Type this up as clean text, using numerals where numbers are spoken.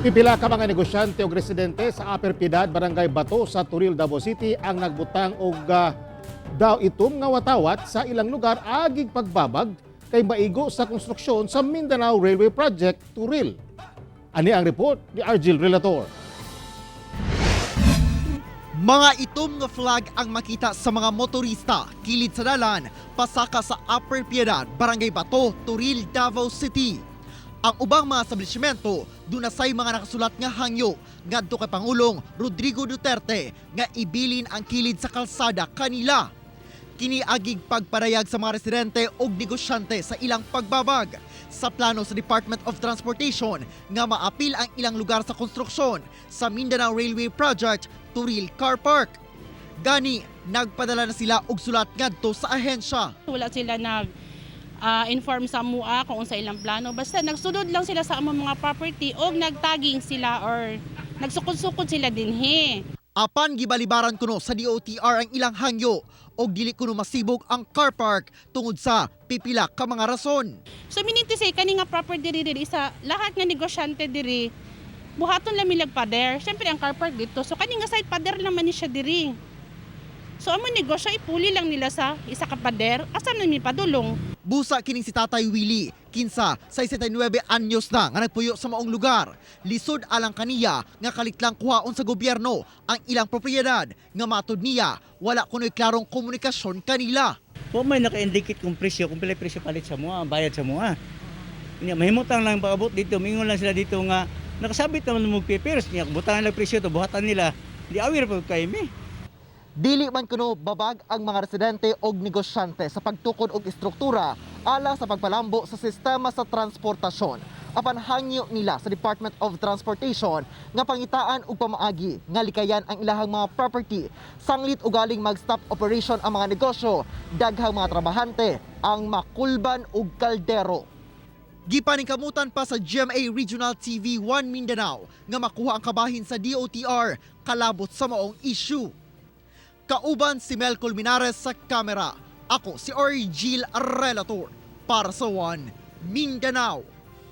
Pipila ka mga negosyante o residente sa Upper Piedad, Barangay Bato sa Toril, Davao City ang nagbutang og daw itom nga watawat sa ilang lugar agig pagbabag kay maigo sa konstruksyon sa Mindanao Railway Project Toril. Ani ang report ni Argil Relator. Mga itom nga flag ang makita sa mga motorista kilid sa dalan pasaka sa Upper Piedad, Barangay Bato, Toril, Davao City. Ang ubang mga establishmento dunasay mga nakasulat nga hangyo ngadto kay Pangulong Rodrigo Duterte nga ibilin ang kilid sa kalsada kanila. Kini agig pagpadayag sa mga residente og negosyante sa ilang pagbabag sa plano sa Department of Transportation nga maapil ang ilang lugar sa konstruksyon sa Mindanao Railway Project Toril Car Park. Gani, nagpadala na sila og sulat ngadto sa ahensya. Wala sila nag inform sa amua kung unsa ilang plano. Basta nagsulod lang sila sa among mga property o nagtagging sila or nagsukod-sukod sila dinhi. Apan gibalibaran kuno sa DOTR ang ilang hangyo og dili kuno masibog ang car park tungod sa pipila ka mga rason. So meaning to say, kani nga property diri diri sa lahat nga negosyante diri, buhaton lang milag pader. Syempre ang car park dito. So kani nga side pader lang man ni siya diri. So among negosyo ipuli lang nila sa isa ka pader. Asa na mi padulong? Busa kining si Tatay Willie, kinsa 69 anyos na nga nagpuyo sa maong lugar. Lisod alang kaniya nga kalitlang kuhaon sa gobyerno ang ilang propriedad nga matud niya wala kuno'y klarong komunikasyon kanila. Wa may naka-indicate kung presyo, kung pila presyo palit sa mua, bayad sa mua. Nya mahimutang lang paabot dito, mingon lang sila dito nga nakasabit naman mo papers niya, butangan lang presyo to, buhatan nila. Di awir pa kay mi. Dili man kuno babag ang mga residente og negosyante sa pagtukod og istruktura alang sa pagpalambo sa sistema sa transportasyon. Apan hangyo nila sa Department of Transportation nga pangitaan og pamaagi nga likayan ang ilahang mga property. Sanglit ugaling mag-stop operation ang mga negosyo, daghang mga trabahante ang makulban og kaldero. Gipaningkamutan pa sa GMA Regional TV 1 Mindanao nga makuha ang kabahin sa DOTR kalabot sa maong issue. Kauban si Mel Colmenares sa kamera. Ako si Orgil Relator para sa One Mindanao.